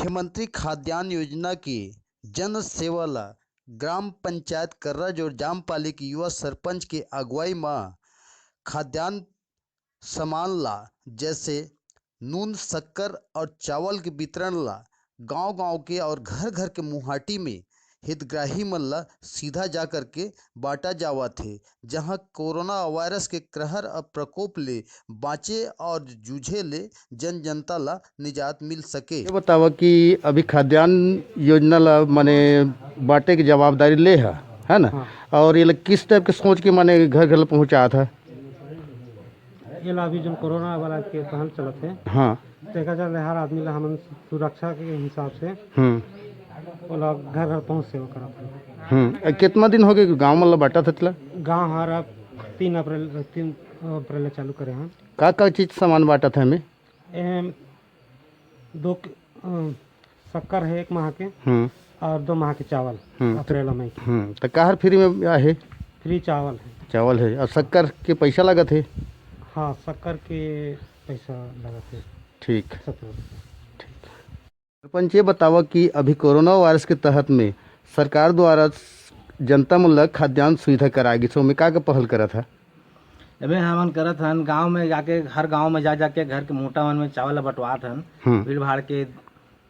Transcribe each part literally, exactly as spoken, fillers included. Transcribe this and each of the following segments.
मुख्यमंत्री खाद्यान्न योजना के जन सेवा ला ग्राम पंचायत कर्राजोर जामपाली के युवा सरपंच के अगुवाई म खाद्यान्न सामान ला, जैसे नून, शक्कर और चावल के वितरण ला गांव-गांव के और घर-घर के मुहाटी में हितग्राही मन ला सीधा जा करके बांटा जावत हे, जहां कोरोना वायरस के कहर और प्रकोप ले बांचे और जूझे ले जन जनता ला निजात मिल सके। ये बतावा कि अभी खाद्यान्न योजना ला माने बांटे के जवाबदारी ले है, है ना? हाँ। और ये ला किस टाइप के सोच के माने घर घर ला पहुंचात है? ये ला अभी जो कोरोना वाला के पहल चलत है, हाँ। तेकर चलते हर आदमी ला हमन सुरक्षा के हिसाब से हम्म। ओला घर घर पहुंच सेवा करत है। हम्म। अ, कितना दिन हो गए गांव मन ला बांटत हतला? गांव हर अब तीन अप्रैल, तीन अप्रैल ले चालू करे हैं। का का चीज सामान बांटत है हमें? एम दो क-, अ, शक्कर है एक माह के हम्म। और दो माह के चावल हम्म। अप्रैल मई के। हम्म। तो काहर फ्री में आहे? फ्री चावल है। चावल है और शक्कर के पैसा लागत है? हाँ, शक्कर के पैसा लागत है। ठीक। सत्रह रुपये। ठीक। सरपंच, ये बतावा कि अभी कोरोना वायरस के तहत में सरकार द्वारा जनता मन ला खाद्यान्न सुविधा कराए गिस, ओमे का का पहल करत है? एमे हमन करत हन, गांव में जाके, हर गांव में जा जाके घर के मोटा मन में चावल ला बंटवात हन। हम्म। भीड़ भाड़ के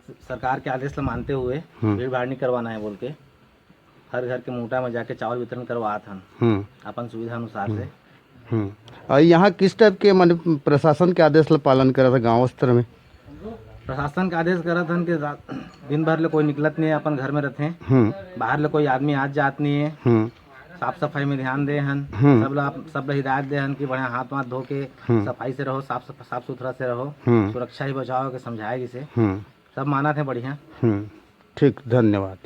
सरकार के आदेश ला मानते हुए हम्म। भीड़ भाड़ नहीं करवाना है बोल के हर घर के मोटा में जाके चावल वितरण करवात हन हम्म। अपन सुविधा अनुसार से। हम्म। और यहाँ किस टाइप के माने प्रशासन के आदेश ला पालन करत है गांव स्तर में? प्रशासन के आदेश करत हन कि रा-, दिन भर ले कोई निकलत नहीं है, अपन घर में रहते हैं। हम्म। बाहर ले कोई आदमी आत जात नहीं है। हम्म। साफ सफाई में ध्यान दे हन। हम्म। सब ला, सब ला हिदायत दे हन कि बढ़िया हाथ वाथ धो के हम्म। सफाई से रहो, साफ सफ-, साफ सुथरा से रहो। हम्म। सुरक्षा ही बचाओ के समझाए गिसे। हम्म। सब मानत है बढ़िया। हम्म। ठीक, धन्यवाद।